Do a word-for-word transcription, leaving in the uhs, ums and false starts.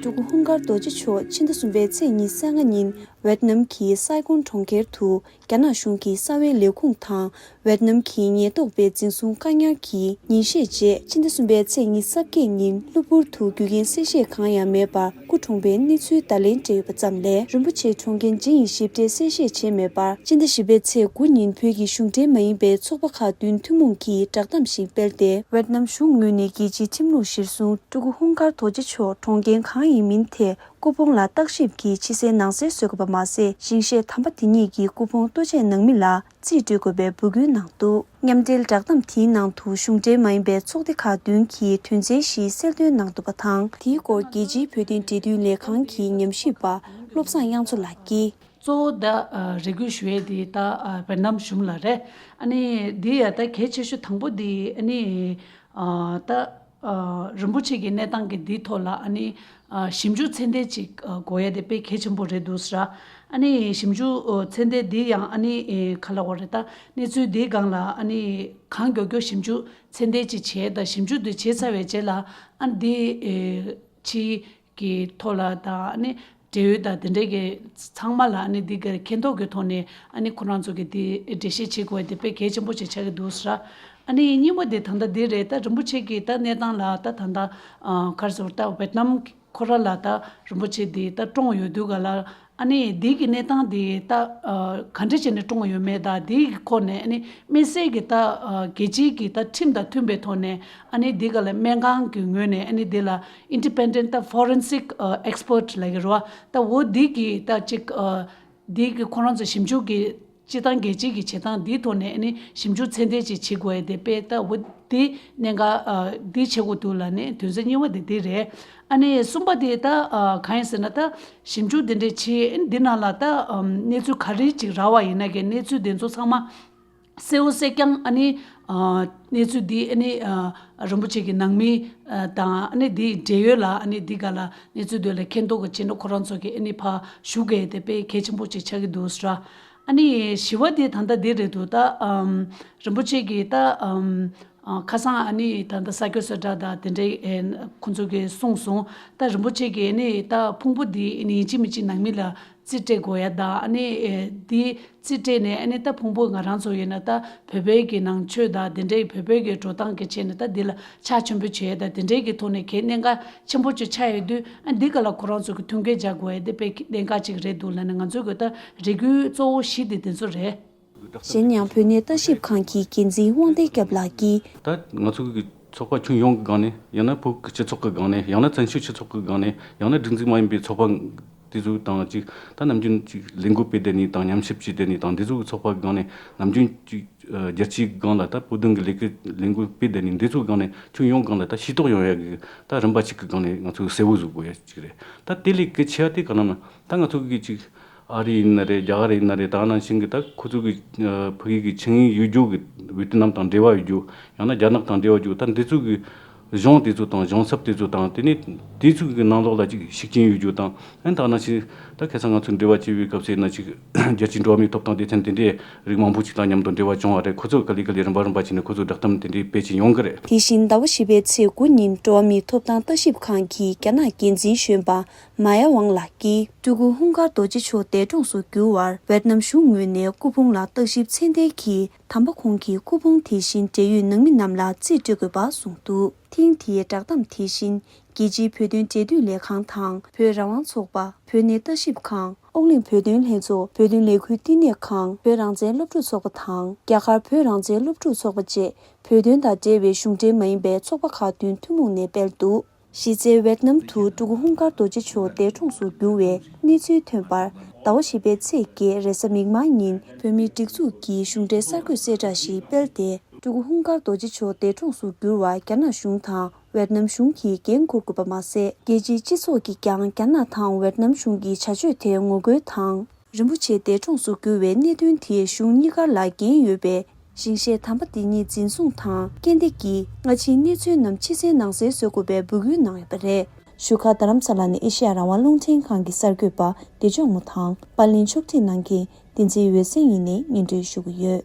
སྤྲུལ་སྐུ་ཧུང་དཀར་རྡོ་རྗེ་མཆོག་ཕྱི་ཟླ་གསུམ་པའི་ཚེས་ཉི་ཤུ་རྩ་ལྔ་ཉིན་ཝེད་ནམ་གྱི་སའི་ཀོང་གྲོང་ཁྱེར་དུ་རྒྱ་ནག་གཞུང་གི་གསང་བའི་ལས་ཁུངས་དང་ཝེད་ནམ་གྱི་ཉེན་རྟོག་པས་འཛིན་བཟུང་བཀག་ཉར་གྱིས་ཉིན་ཤས་རྗེས་ཕྱི་ཟླ་གསུམ་པའི་ཚེས་ཉི་ཤུ་རྩ་བརྒྱད་ཉིན་གློ་བུར་དུ་རྒྱུ་རྐྱེན་གསལ་བཤད་གང་ཡང་མེད་པར་སྐུ་གྲོངས་པའི་གནས་ཚུལ་བརྡ་ལན་སྤྲད་ཡོད་པ་ཙམ་ལས། རིན་པོ་ཆེ་གྲོངས་རྐྱེན་ཇི་ཡིན་ཞིབ་ཕྲའི་གསལ་བཤད་བྱས་མེད་པར། སྤྱི་ཟླ་བཞི་པའི་ཚེས་དགུ་ཉིན་བོད་ཀྱི་གཞུང་འབྲེལ་མ་ཡིན་པའི་ཚོགས་པ་ཁག་བདུན་ཐུན་མོང་གིས་བསྒྲགས་གཏམ་ཞིག་སྤེལ་ཏེ། ཝེད་ནམ་གཞུང་ངོས་ནས་རྒྱལ་སྤྱིའི་ཁྲིམས་ལུགས་གཞིར་བཟུང་སྤྲུལ་སྐུ་ཧུང་དཀར་རྡོ་རྗེ་མཆོག་གྲོངས་རྐྱེན་གང་ཡིན་མིན་ཐད་སྐུ་ཕུང་ལ་བརྟག་ཞིབ་ཀྱིས་ཕྱི་གསལ་ནང་གསལ་བཟོ་དགོས་པ་མ་ཟད། ཞིང་གཤེགས་དམ་པ་དེ་ཉིད་ཀྱི་སྐུ་ཕུང་ལྟོ་ཆས་ནང་མི་ལ་རྩིས་སྤྲོད་དགོས་པའི་འབོད་སྐུལ་གནང་འདུག་མཉམ་འབྲེལ་བསྒྲགས་གཏམ་དེའི་ནང་དུ་གཞུང་འབྲེལ་མ་ཡིན་པའི་ཚོགས་སྡེ་ཁག་བདུན་གྱིས་དོན་ཚན་བཞི་གསལ་སྟོན་གནང་འདུག་པ་དང་། དེའི་སྐོར་རྒྱལ་སྤྱིའི་བོད་དོན་འབྲེལ་མཐུད་ལས་ཁང་གི་ཉམས་ཞིབ་པ་བློ་བཟང་དབྱངས་མཚོ་ལགས་ཀྱིས། གཙོ་བོ་ད་ཨ་རེ་སྐུལ་ཞུ་ཡས་དེ་ད་ཨ་ཝེད་ནམ་གཞུང་ལ་རེད། ཨ་ནི་འདི་ཡ་ད་གལ་ཆེ་ཤོས་དང་པོ་དེ་ཨ་ནི་ཨ་ད་ཨ་རིན་པོ་ཆེ་གི་གནས་སྟངས་ཀྱི་འདི་ཐོག་ལ་ཨ་ནི་ཨ་ཞིབ་འཇུག་ཚད་ལྡན་ཅིག་ཨ་དགོས་ཡ་དེ་དཔེ་གལ་ཆེན་པོ་རེད་འདུག་ཟེར། ཨ་ནི་ཞིབ་འཇུག་ཨ་ཚད་ལྡན་འདི་ཡང་ཨ་ནི་ཨེ་ག་ལབ་དགོས་རེད། ད་གནས་ཚུལ་འདིའི་སྒང་ལ་ཨ་ནི་གང་མགྱོགས་མགྱོགས་ཞིབ་འཇུག་ཚད་ལྡན་ཅིག་བྱས། ད་ཞིབ་འཇུག་འདི་བྱས་ཚར་བའི་རྗེས་ལ་ཨ་ནི་འདི་ཨེ་ཕྱི་གི་ཐོག་ལ་དང་ཨ་ནི་འབྲེལ་ཡོད་དང་དེ་འདྲའི་གི་ཚང་མ་ལ་ཨ་ནི་འདི་གི་མཁྱེན་རྟོགས་ཀྱི་ཐོག་ནས་ཨ་ནི་ཁོ་རང་ཚོ་གི་འདི་འགྲེལ་བཤད་བྱེད་དགོས་དེ་དཔེ་གལ་ཆེན་པོ་ཞིག་ཆགས་ཀྱི་འདུག་ཟེར། ཨ་ནི་གཉིས་པ་དེ་ད་ལྟ་འདི་རེད། ད་རིན་པོ་ཆེ་གི་ད་གནས་སྟངས་ལ་ད་ད་ལྟ་ཨ་ག་རེ་ཟེར། ད་ཝེད་ནམ་ཁོ་ར་ལ་ད་རིན་པོ་ཆེ་འདི་ད་བཀྲོངས་ཡོད་དུས་ག་ལ། ཨ་ནི་འདི་གི་གནས་སྟངས་འདི་ད་ཨ་ག་འདྲ་བྱས་ནས་བཀྲོངས་ཡོད་མེད་དང་། འདི་གི་ཁོ་ནས་ཨ་ནི་དམིགས་བསལ་གྱི་ད་ཨ་རྒྱལ་སྤྱིའི་གི་ད་ཁྲིམས་དང་མཐུན་པའི་ཐོག་ནས་ཨ་ནི་འདི་ག་ལ་སྨན་ཁང་གི་ངོས་ནས་ཨ་ནི་འདི་ལ་independent ད་forensic ཨ་expert ལབ་ཀྱི་རེད་བ། ད་འོ་འདི་གི་ད་ཅིག་ཨ་འདི་གི་ཁོ་རང་ཚོ་ཞིབ་འཇུག་གི་སྤྱི་བཏང་རྒྱལ་སྤྱིའི་གི་བྱེད་སྟངས་འདིའི་ཐོག་ནས་ཨ་ནི་ཞིབ་འཇུག་ཚད་ལྡན་ཅིག་བྱེད་དགོས་ཡ་དེ་དཔེ་ད་འོ་འདི་གནད་འགག་ཨ་འདི་བྱེད་དགོས་འདུག་ལབ་ནས་དོན་ཚན་གཉིས་པ་དེ་འདི་རེད། ཨ་ནི་གསུམ་པ་དེ་ད་ཨ་གང་ཡིན་ཟེར་ན། ད་ཞིབ་འཇུག་དེ་འདྲས་བྱས། ཨ་ནི་འདི་ནང་ལ་ད་ཨམ་གནས་ཚུལ་ག་རེ་ཅིག་རག་པ་ཡིན་ན་གི་གནས་ཚུལ་དེ་ཚོ་ཚང་མ་གསལ་བོ་གསལ་རྐྱང་། ཨ་ནི་ཨ་གནས་ཚུལ་འདི་ཨ་ནི་ཨ་རིན་པོ་ཆེ་གི་ནང་མི་ཨ་དང་། ཨ་ནི་འདི་འབྲེལ་ཡོད་ལ་ཨ་ནི་འདི་ག་ལ་གནས་ཚུལ་དེ་ལ་མཁྱེན་རྟོགས་ཀྱི་བྱས་ནས་ཁོ་རང་ཚོ་གི་ཨ་ནི་ཕར་ཞུ་དགོས་དེ་དཔེ་གལ་ཆེན་པོ་ཅིག་ཆགས་ཀྱི་འདུག་ཟེར། ཨ་ནི་བཞི་པ་དེ་ད་ལྟ་འདི་རེད་འདུག་ད་ཨམ་རིན་པོ་ཆེ་གི་ད་ཨམ་ཨ་ཁ་སང་ཨ་ནི་ད་ལྟ་ས་སྐྱ་བསོད་གྲགས་དང་དེ་འདྲའི་ཨེ་ཁོང་ཚོ་གིས་གསུངས་སོང་། ད་རིན་པོ་ཆེ་གིས་ཨ་ནི་ད་ཕུང་པོ་འདི་ཨ་ནི་ཡིན་གཅིག་མིན་གཅིག་ནང་མི་ལ་རྩིས་སྤྲད་དགོས་ཡ་དང་། ཨ་ནི་ཨེ་འདི་རྩིས་སྤྲད་ནས་ཨ་ནི་ད་ཕུང་པོ་ང་རང་ཚོ་ཡིན་ན་ད་བོད་པའི་གི་ནང་ཆོས་དང་དེ་འདྲའི་བོད་པའི་གི་འགྲོ་སྟངས་ཀྱི་ཆེད་ནས་ད་འདི་ལ་ཕྱག་མཆོད་འབུལ་བྱས་དང་དེ་འདྲའི་གི་ཐོག་ནས་གལ་གནད་འགག་ཆེན་པོ་ཅིག་ཆགས་ཡོད་དུས། ཨ་འདི་ག་ལ་ཁོ་རང་ཚོ་གི་མཐུན་རྐྱེན་སྦྱར་དགོས་ཡ་དེ་དཔེ་གནད་འགག་ཅིག་རེད་འདུག་ལབ་ནས་ང་ཚོ་གི་ད་རེ་སྐུལ་གཙོ་བོ་བཞི་དེ་དེ་ཚོ་རེད། གཞན་ཡང་བོད་གནས་ལྟ་ཞིབ་ཁང་གི་འགན་འཛིན་དབང་ལྡན་སྐྱབས་ལགས་ཀྱིས། ད་ང་ཚོ་གི་ཚོགས་པ་ཁྱོན་ཡོངས་ཀྱི་སྒང་ནས། ཡང་ན་བོད་ཀྱི་སྤྱི་ཚོགས་ཀྱི་སྒང་ནས། ཡང་ན་བཙན་བྱོལ་སྤྱི་ཚོགས་ཀྱི་སྒང་ནས། ཡང་ན་སྒྲིག་འཛུགས་མ་ཡིན་པའི་ཚོགས་པ་དེ་ཚོ་དང་གཅིག་ད་ནམ་རྒྱུན་གཅིག་ལས་འགུལ་སྤེལ་བསྡད་ནས་དང་། ཉམས་ཞིབ་བྱས་བསྡད་ནས་དང་། འདི་ཚོ་གི་ཚོགས་པ་གི་སྒང་ནས་ནམ་རྒྱུན་གཅིག་ཨ་རྒྱལ་སྤྱིའི་སྒང་ལ་ད་བོད་དོན་གྱི་ལས་ཀ་ལས་འགུལ་སྤེལ་བསྡད་ནས། འདི་ཚོ་གི་སྒང་ནས་ཁྱོན་ཡོངས་སྒང་ལ་ད་ཤེས་རྟོགས་ཡོང་ཡ་གི་ད་རིམ་པ་ཞིག་གི་སྒང་ནས་ང་ཚོ་གསལ་བོ་བཟོ་དགོས་ཡ་ཅིག་རེད། ད་དེ་ལས་གལ་ཆེ་བ་དེ་ག་ལབ་ན། ད་ང་ཚོ་གི་ཅིག་ཨ་རི་ཡིན་ན་རེད། རྒྱ་གར་ཡིན་ན་རེད། ད་ནང་བཞིན་གི་ད་ཁོ་ཚོ་གི་ཨ་ཕ་གི་གི་ཆིངས་ཡིག་ཡོད་རྒྱུ་གི། ཝེ་ཏི་ནམ་དང་འབྲེལ་བ་ཡོད་རྒྱུ། ཡང་ན་རྒྱ་ནག་དང་འབྲེལ་བ་ཡོད་རྒྱུ། ད་འདི་ཚོ་གི་གཞུང་དེ་ཚོ་དང་གཞུང་ཚབ་དེ་ཚོ་དང་། དེ་ནས་དེ་ཚོ་གི་ནང་ལོགས་ལ་ཅིག་ཤུགས་རྐྱེན་ཡོད་རྒྱུ་དང་། ཨ་ནི་ད་ནང་བཞིན་ད་ཁ་སང་ང་ཚོ་འབྲེལ་བ་བྱེད་པའི་སྐབས་སུ་ཡིན་ན། ཅིག་རྒྱལ་སྤྱིའི་འགྲོ་བ་མིའི་ཐོབ་ཐང་སྡེ་ཚན་དེ་འདྲའི་རིགས་མང་པོ་ཅིག་དང་མཉམ་དུ་འབྲེལ་བ་བྱུང་བ་རེད། ཁོ་ཚོ་ག་ལེ་ག་ལེ་རིམ་པ་རིམ་པ་བྱས་ནས་ཁོ་ཚོ་བསྒྲགས་གཏམ་དེ་འདྲའི་སྤེལ་བྱེད་ཡོང་གི་རེད། དེ་བཞིན་ཟླ་བ་བཞི་པའི་ཚེས་དགུ་ཉིན་འགྲོ་བ་མིའི་ཐོབ་ཐང་ལྟ་ཞིབ་ཁང་གི་རྒྱ་ནག་འགན་འཛིན་གཞོན་པ་མཱ་ཡ་ཝང་ལགས་ཀྱིས། སྤྲུལ་སྐུ་ཧུང་དཀར་རྡོ་རྗེ་མཆོག་འདས་གྲོངས་སུ་གྱུར་བར་ཝེད་ནམ་གཞུང་ངོས་ནས་སྐུ་ཕུང་ལ་བརྟག་ཞིབ་ཚད་ལྡན་གྱིས་དམ་པ་ཁོང་གི་སྐུ་ཕུང་དེ་བཞིན་འབྲེལ་ཡོད་ནང་མི་རྣམས་ལ་རྩིས་སྤྲོད་དགོས་པ་གསུངས་འདུག་ཐེངས་འདིའི་བསྒྲགས་གཏམ་དེ་བཞིན་རྒྱལ་སྤྱིའི་བོད་དོན་འབྲེལ་མཐུད་ལས་ཁང་དང་། བོད་རང་དབང་ཚོགས་པ། བོད་གནས་ལྟ་ཞིབ་ཁང་། ཨོ་གླིང་བོད་དོན་ལྷན་ཚོགས། བོད་དོན་ལས་འགུལ་བསྟི་གནས་ཁང་། བོད་རང་བཙན་སློབ་ཕྲུག་ཚོགས་པ་དང་། རྒྱ་གར་བོད་རང་བཙན་སློབ་ཕྲུག་ཚོགས་པ་བཅས་བོད་དོན་དང་འབྲེལ་བའི་གཞུང་འབྲེལ་མ་ཡིན་པའི་ཚོགས་པ་ཁག་བདུན་ཐུན་མོང་ནས་སྤེལ་འདུག་གཞི་རྩའི་ཝེད་ནམ་དུ་སྤྲུལ་སྐུ་ཧུང་དཀར་རྡོ་རྗེ་མཆོག་འདས་གྲོངས་སུ་གྱུར་བའི་གནས་ཚུལ་ཐོན་པར། ཟླ་བ་བཞི་པའི་ཚེས་བརྒྱད་རེས་གཟའ་མིག་དམར་ཉིན་བོད་མིའི་སྒྲིག་འཛུགས་ཀྱིས་གཞུང་འབྲེལ་གསར་འགོད་གསལ་བསྒྲགས་ཤིག་སྤེལ་ཏེ། སྤྲུལ་སྐུ་ཧུང་དཀར་རྡོ་རྗེ་མཆོག་འདས་གྲོངས་སུ་གྱུར་བར་རྒྱ་ནག་གཞུང་དང་ཝེད་ནམ་གཞུང་གིས་འགན་འཁུར་དགོས་པ་མ་ཟད། རྒྱལ་སྤྱིའི་སྤྱི་ཚོགས་ཀྱིས་ཀྱང་རྒྱ་ནག་དང་ཝེད་ནམ་གཞུང་གི་བྱ་སྤྱོད་དེར་ངོ་རྒོལ་དང་། རིན་པོ་ཆེ་འདས་གྲོངས་སུ་གྱུར་བའི་གནད་དོན་དེའི་གཞུང་གཉིས་ཀར་ལ་འགན་ཡོད་པའི་ཞིང་གཤེགས་དམ་པ་དེ་ཉིད་འཛིན་བཟུང་དང་རྐྱེན་འདས་ཀྱིས་སྔ་ཕྱིའི་གནས་ཚུལ་རྣམས་ཕྱི་གསལ་ནང་གསལ་བཟོ་དགོས་པའི་འབོད་སྐུལ་གནང་ཡོད་པ་རེད། བཞུགས་སྒར་རྡ་རམ་ས་ལ་ནས་ཨེ་ཤེ་ཡ་རང་དབང་རླུང་འཕྲིན་ཁང་གི་གསར་འགོད་པ་བདེ་མཆོག་མོ་དང་པར་ལེན་ཕྱོགས་སྒྲིག་གནང་མཁན་བསྟན་འཛིན་འོད་ཟེར་གཉིས་ནས་སྙན་སྒྲོན་ཞུ་གི་ཡོད།